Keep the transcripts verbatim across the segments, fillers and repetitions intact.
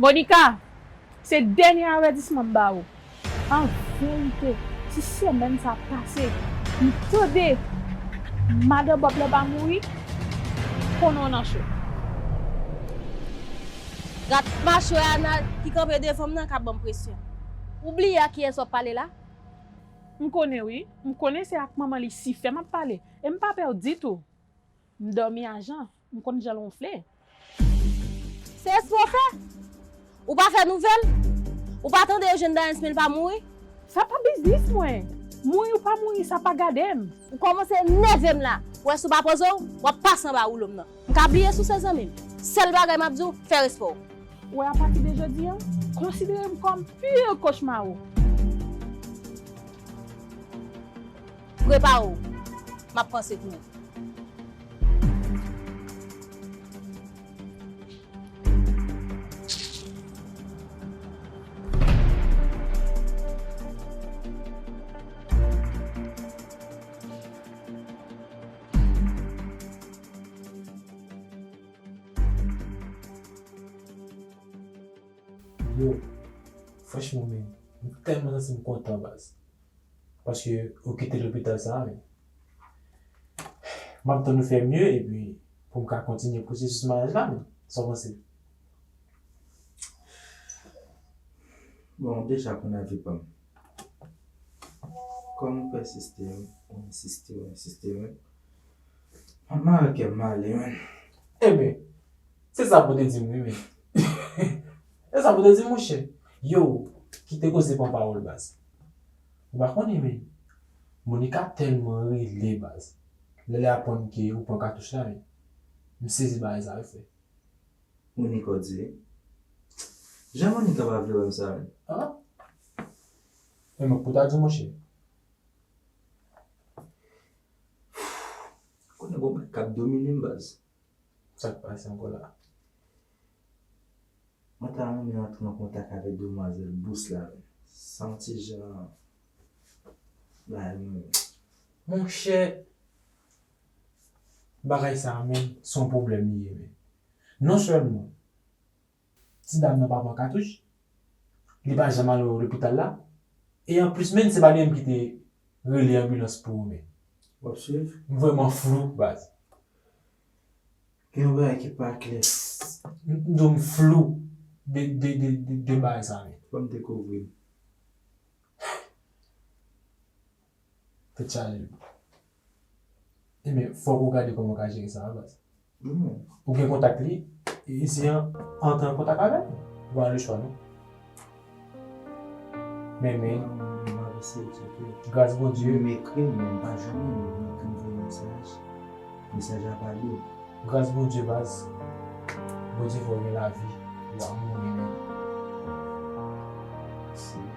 Monica, se dènye avètisman m ba ou. An verite, si semèn sa pase, m tande madan Bob la pa mouri, konnen w nan cho. Rat mache a nan, ki kanpe devan m nan k ap ban m presyon. Ou bliye ak kiyès w ap pale la? M konnen wi, m konnen se ak manman Lisife m ap pale, e m pa pè w ditou. M dòmi a jan, m konn jan l wonfle. Se espre w fè? Ou pa fè nouvèl? Ou pa tande Eugène Dayens men l pa mouri? Sa pa biznis mwen. Mouri ou pa mouri, sa pa gade m. Ou kòmanse nève m la. Ou wè si w pa poze w, w ap pase anba woulo m nan. M ka bliye si w se zanmi m. Sèl bagay m ap di w, fè respè w. Ou wè apati de jodi a, konsidere m kòm pire kochma ou. Prepare w, m ap panse pou ou. Yo, franchman, men, m tèlman santi m kontan, baz. Paske ou kite lopital sa a, men. M ap tann ou fè mye, epi pou m ka kontinye pwosesis maryaj la, men. Sa w panse? Bon, ou deja konn avi pa m. Kòm ou pèsiste, ou ensiste, ou ensiste, men. M ap mare kè m ale, men. Ebyen, se sa pou te di m, wi, men. Se sa pou te di m, monchè. Yo, kite koze pran pawòl, baz. Ou pa konnen, men. Monica tèlman rele, baz. Lè l aprann ke ou pran katouch la, men. M sezi bagay sa yo fè. Monica, w di? Jan Monica pa vle wè m sa, men. Ah? E mwen pou ta di, monchè. Konnen gon bagay k ap domine m, baz. Sa k pase ankò la? Mwen ta renmen antre an kontak avèk demwazèl Bous la, men. Sa yon ti jan la, men. Monchè, bagay sa a, men, se yon pwoblèm li ye, men. Non sèlman ti dam nan pa pran katouch, li pa janm ale lopital la, e anplis, men, se pa li menm ki te rele anbilans pou ou, men. W ap swiv? M vrèman flou, baz. Gen yon bagay ki pa klè. M, m di w m flou de, de, de, de, de bagay sa, men. Fò m dekouvri l. Tèt chaje. Ebyen, fòk ou gade kòman w ka jere sa a, baz. Ou gen kontak li, eseye antre an kontak avè l. Ou pa gen lechwa, non. Men, men, m ap eseye tcheke. Gras Bondye. M ekri, men m pa jwenn li, m ekri, m voye mesaj. Mesaj la pa li. Gras Bondye, baz. Bondye fè w gen lavi, ou pa mouri menm.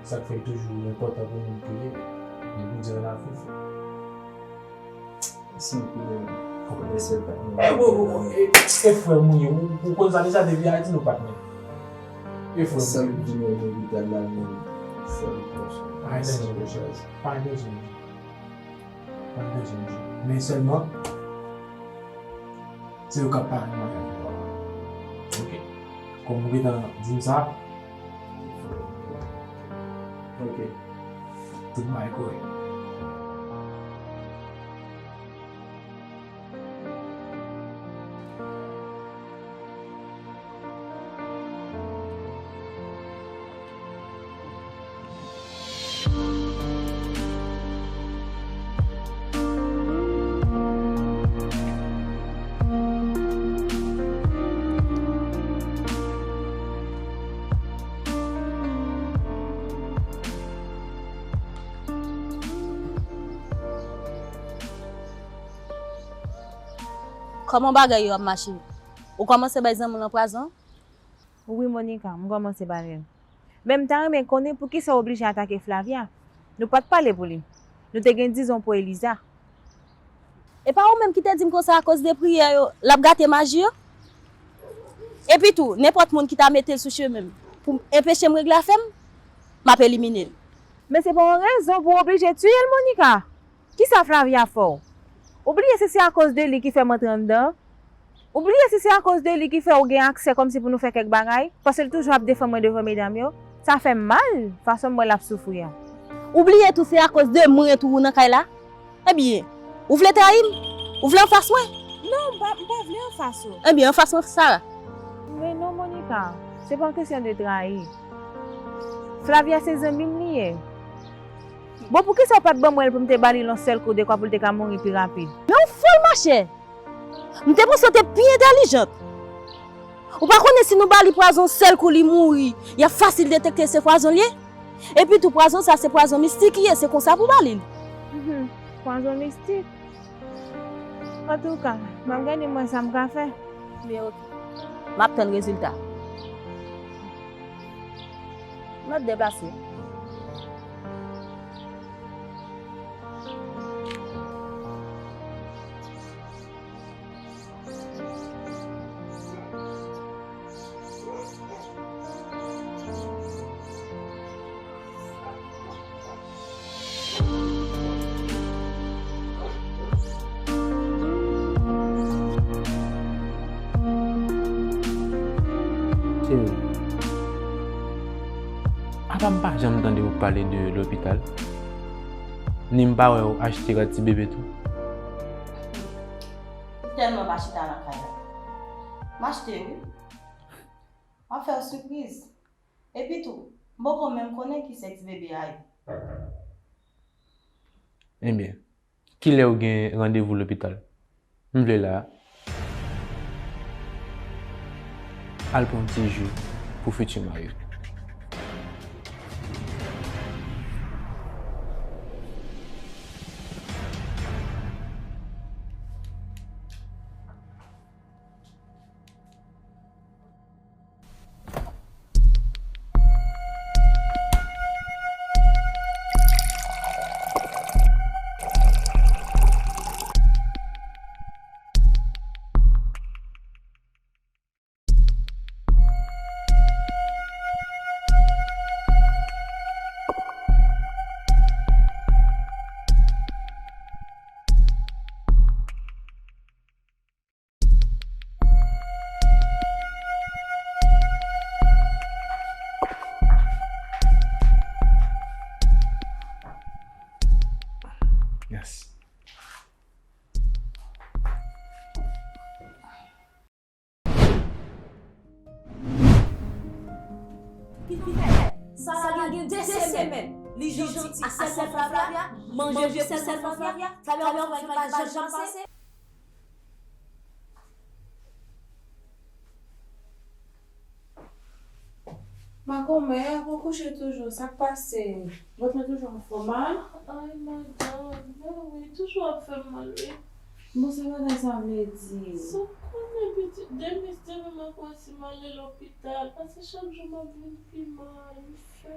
Sa k fè l toujou enpòtan pou moun priye, men Bondye nan lavi. Mèsi anpil, frè Sèl patnè. E, o, o, o, e, e frè m ou ye, ou, ou konn sa deja depi Ayiti nou patnè. E frè m. Sèl ou di mwen lopital la, men sèl ou konsa. Pa gen danje, monchè. Pa gen danje, monchè. Pa gen danje, monchè. Men sèlman, se yo k ap pare mwayen pou w. Ok. Kòm ou gentan di m sa, ok. Tout bagay kòrèk. Kòman bagay yo ap mache? Ou kòmanse bay zanmi w lan pwazon? Wi, Monica, m kòmanse ba l. Men m ta renmen konnen poukisa w oblije atake Flavia. Nou pa t pale pou li. Nou te gen dizon pou Eliza. E pa ou menm ki te di m konsa akoz de priyè yo, l ap gate maji yo? Epi tou, nenpòt moun ki ta mete l sou chemen m pou enpeche m regle afè m, m ap elimine l. Men se pa yon rezon pou w oblije tiye l, Monica. Kisa Flavia fè w? Ou bliye si se akoz de li ki fè m antre anndan? Ou bliye si se akoz de li ki fè w gen aksè kòmsi pou nou fè kèk bagay? Paske l toujou ap defann mwen devan medam yo? Sa fè m mal, fason m wè l ap soufri a. Ou bliye tou se akoz de mwen tou ou nan kay la? Ebyen, ou vle trayi m? Ou vle anfas mwen? Non, m pa, m pa vle anfas ou. Ebyen, anfas mwen, Sara. Men non, Monica, se pa yon kesyon de trayi. Flavia se zanmi m li ye. Bon, poukisa w pa t ban mwen l pou m te ba li yon sèl kou dekwa pou l te ka mouri pi rapid? Men w fòl, machè! M te panse w te pi entèlijant. Ou pa konnen si nou ba li pwazon sèl kou li mouri, y ap fasil detekte se pwazon l ye? Epi tou, pwazon sa se pwazon mistik li ye, se konsa pou ba li l. Mhm, pwazon mistik? Antouka, m ap gade m wè sa m ka fè. Men oke. M ap tann rezilta. Mèt deplase. Cheri, apa m pa janm tande w pale de lopital? Ni m pa wè w achte rad ti bebe tou? M tèlman pa chita nan kay la. M achte wi. M ap fè w sipriz. Epi tou, m poko menm konnen ki sèks bebe a ye. Ebyen, kilè w gen randevou lopital? M vle la a. Al pran ti ji pou fiti mari w. Yes. Sa gen de semèn. Li janti ak sèl Flavia, manje pou sèl Flavia, Flavia pa janm pase. Makomè, ou kouche toujou, sa k pase? Vant mwen toujou ap fè w mal? Ay, madanm, mwen wi, toujou ap fè m mal, wi. Bon, sa bagay sa vle di? Sa w konnen, pitit, demen, demen m ap wè si m ale lopital, paske chak jou m ap vin pi mal, m fè.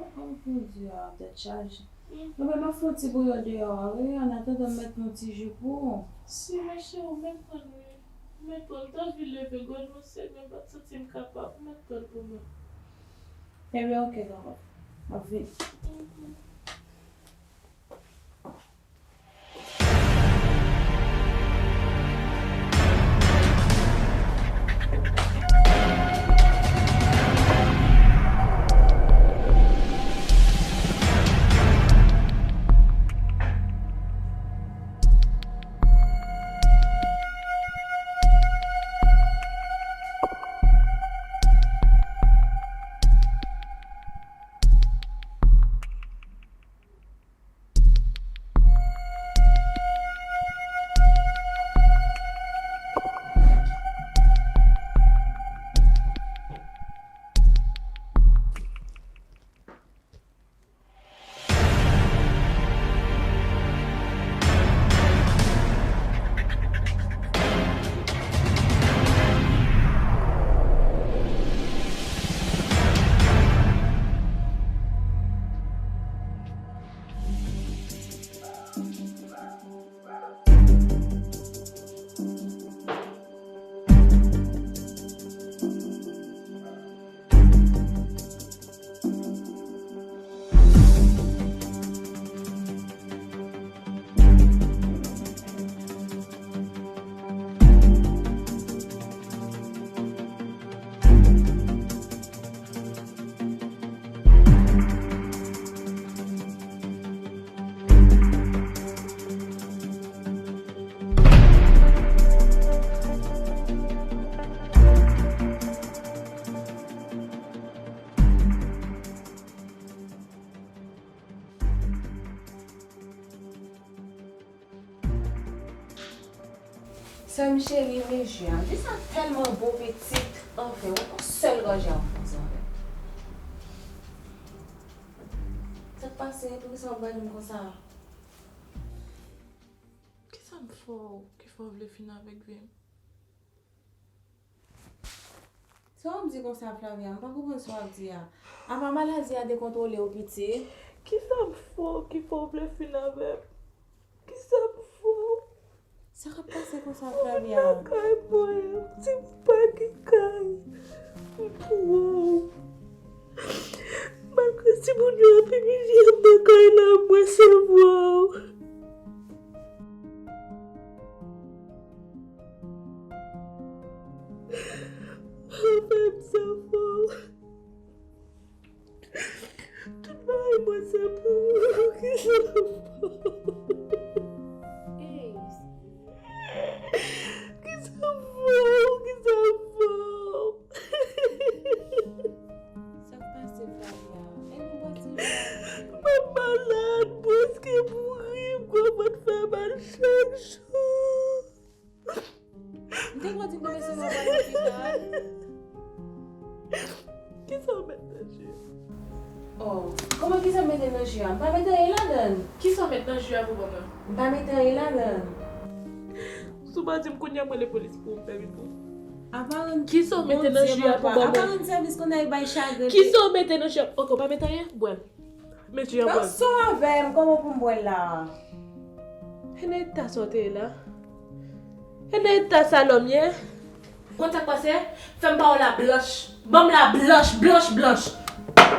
Oh, oh, Bondye, a, tèt chaje. Bon, ben, m ap fè yon ti bouyon deyò a, wi, an atandan m mèt yon ti ji pou ou. Si, monchè, ou mèt pran l, wi. Ou mèt pran l, tanvi leve, gòj mwen sèk, men m pa t santi m kapab, ou mèt pran l pou mwen. Ebyen, oke, dakò. M ap vini. Sè m cheri, men ji a. Ji sa tèlman bon, pitit. Anfen, yon sèl gòjè ap fè sa avè m. Sa k pase? Poukisa w ap gade m konsa? Kisa m fè w ki fè w vle fin avèk vi m? Sa w ap di konsa, Flavia? M pa konprann sa w ap di a. Apa maladi a dekontwole w, pitit? Kisa m fè w ki fè w vle fin avè m? Kisa m fè w? Sa k ap pase konsa, Flavia? Mwen lakay mwen, m di m pa gen kay. M pou wè w. Malgre timoun yo ap imilye m nan kay la, mwen se vwa w. Ou fè m sa fò. Tout bagay mwen se pou ou. Kisa fò? Kisa fò? Kisa fò? Sa k pase, Flavia? E nou pati. Mwen malad, m prèske mouri, m kòmanse fè mal chak jou. M te konn di w mwen se mwen pral lopital. Kisa w met nan ji a? Oh, kòman kisa m mete nan ji a? M pa mete anyen ladan l. Kisa w met nan ji a pou ban mwen? M pa mete anyen ladan l. Si w pa di m kounye a, m rele polis pou m fè vin pou ou. Apa rann Kisa w mete nan ji a pou ban mwen? Apa rann sèvis kounye a bay chagren. Kisa w mete nan ji a? Ok, w pa mete anyen? Bwè l. Met ji a bwè l. Sa w avè m, kòman pou m bwè l la? E nan eta sa w te ye la? E nan eta sa lòm ye? Konn sa k pase? Fè m ba w la blanch. Ban m la blanch, blanch, blanch.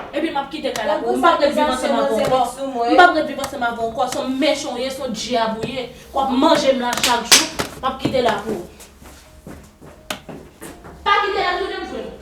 Epi m ap kite kay la pou ou. M p ap ret viv ansanm avè w ankò. M p ap ret viv ansanm avè w ankò. Se yon mechan w ye, se yon dyab ou ye. W ap manje m la chak jou. M ap kite la pou ou. Pa kite la, tounen m jwenn ou.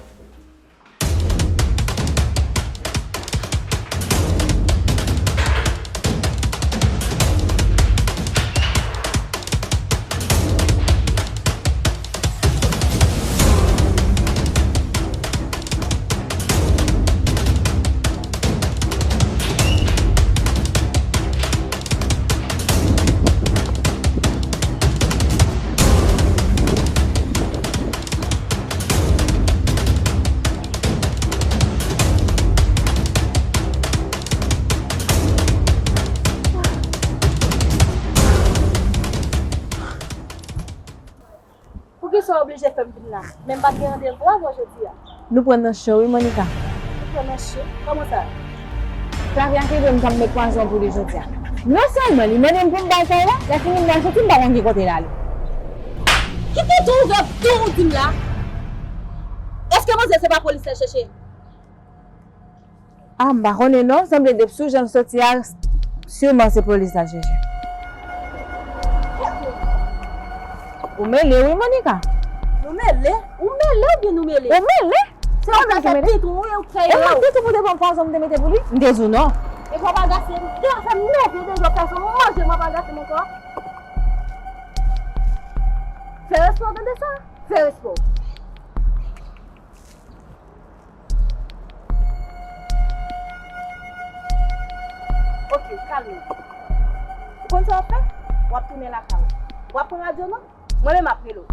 Fè m vin la. Men m pa t gen randevou avè w jodi a. Nou pran nan cho wi, Monica. Nou pran nan cho? Kòman sa? Flavia ki vle m t ap met pwazon pou li jodi a. Non sèlman li mande m pou m bay kay la, lè fini m nan soti m pa konn ki kote l ale. Ki tonton ouvè tonton di m la? Èske manzè se pa polis l al chèche? Ah, m pa konnen non, sanble depi sou jan l soti a, siman se polis la chèche. Ou mele wi, Monica. Nou mele? Ou mele oubyen nou mele? Ou mele? Se ou k fè pitwon wi, ou k fè yo. E mwen pitwon pou te pran pwazon m te mete pou li? M te di w non. E w ap agase m, deja fè m nève deja, pèsonn manje m w ap agase m ankò. Fè respè w, tande sa? Fè respè w. Ok, kalme w. Ou konn sa w ap fè? W ap tounen lakay ou. W ap pran radyo non? Mwen menm m ap rele w.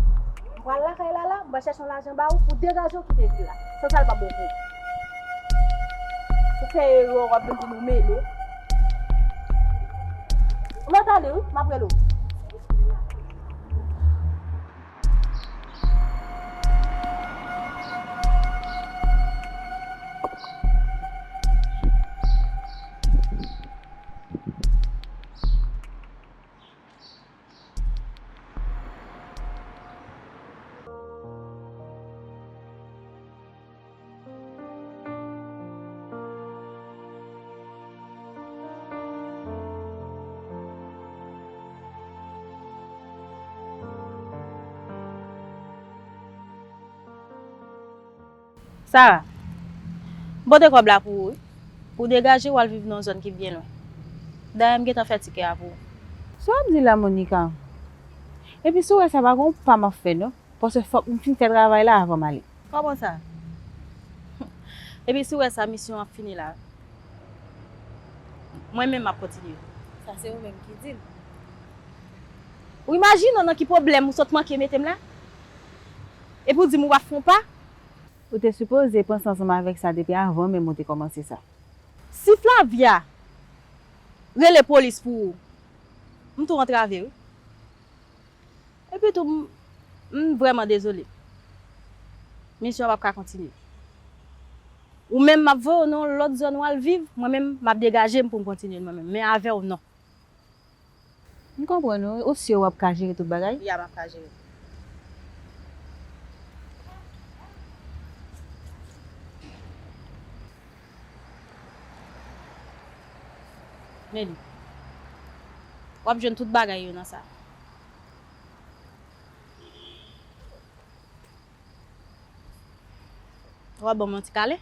M pral lakay Lala, m pral chèche yon lajan ba ou pou degaje w kite vil la. San sa l p ap bon pou ou. Ou fè erè, w ap vin di nou mele. Ou mèt ale wi, m ap rele w. Sara, m pote kòb la pou ou wi. Pou w degaje w al viv nan yon zòn ki byen lwen. Dayè m gentan fè tikè a pou ou. Sa w ap di la, Monica? Epi si w wè sa pa gen yon pa m ap fè non. Paske fòk m fin fè travay la avan m ale. Kòman sa? Epi si w wè sa, misyon an ap fini la. Mwen menm m ap kontinye. Sa se ou menm ki di l. Ou imajine w nan ki pwoblèm ou sot manke mete m la? Epi w di m ou p ap fè yon pa? Ou te sipoze panse ansanm avèk sa depi avan menm ou te kòmanse sa. Si Flavia rele polis pou ou, m tou antrave wi. Epi tou, m, m vrèman dezole. Misyon an p ap ka kontinye. Ou menm m ap voye w nan yon lòt zòn w al viv, mwen menm m ap degaje m pou m kontinye l mwen menm. Men avè w non. M konprann ou, ou si w ap ka jere tout bagay? Ya, m ap ka jere. Men li. W ap jwenn tout bagay yo nan sa. W ap ban m yon ti kale?